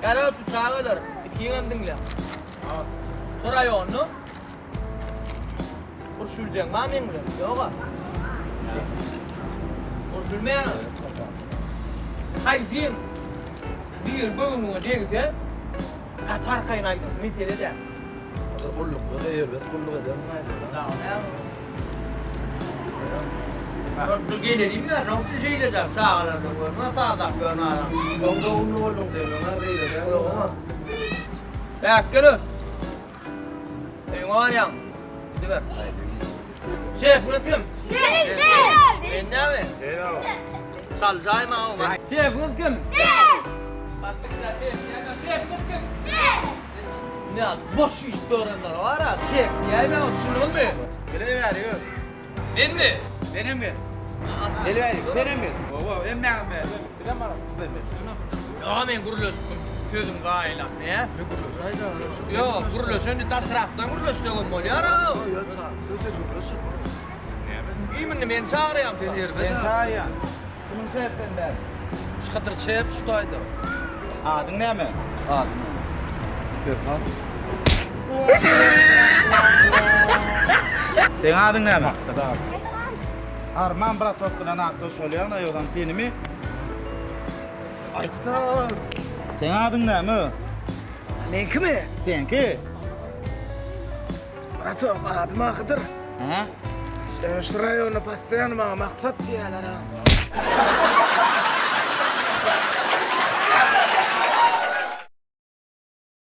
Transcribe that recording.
Garoçi çagalar, ikiňem diňle. Şu raýonda urşuljak bar meň bilen? Ýoga. Urşulmaýaňyz. Haýsyň bir göwnüňe degse, gaty arkaýyn aýdyň, mesele däl. Gullukda erbet gulluk edermi Dur gelelim ya, şoň üçin şeýle däl, çagalar bilen görme, sazlap ýörün adam. Soň dogumly bolduň sen, oňa beýle däl oňa. Bäk gel. Öýüňe barýaň. Gidiber. Şefiňiz kim? Men. Men näme? Çaljaý maňa. Şefiňiz kim? Sen. Başga kişä şef diýäýme. Şefiňiz kim? Sen. Ne boş iş görenler var ha, şef diýäýme, düşündiňmi? Gele bäri gör. Menmi? Sen hem gel. Gel bäri, sen hem gel. Owa, hemmäňem bäri. Bilen bara. Ýa men gürleşip sözüm gaýylan, ne? Ýok, gürleşen daşrakdan gürleşsegem bolýar ha. Indi men çagyrýan sen ýerde. Men çagyrýan. Kimiň şef sen bäri? Şu şef şu taýda. Adyň näme? Adym. Perhat. Seň adyň näme? Maksat aga. Arman bratok bilen atdaş bolýaň-da ýogsam senimi? Aýtda. Seň adyň näme? Meňkimi? Seňki. Bratok, adym Ahydyr. Hä? Ýöne şu raýonda postoýanno maňa Maksat diýýärler ha.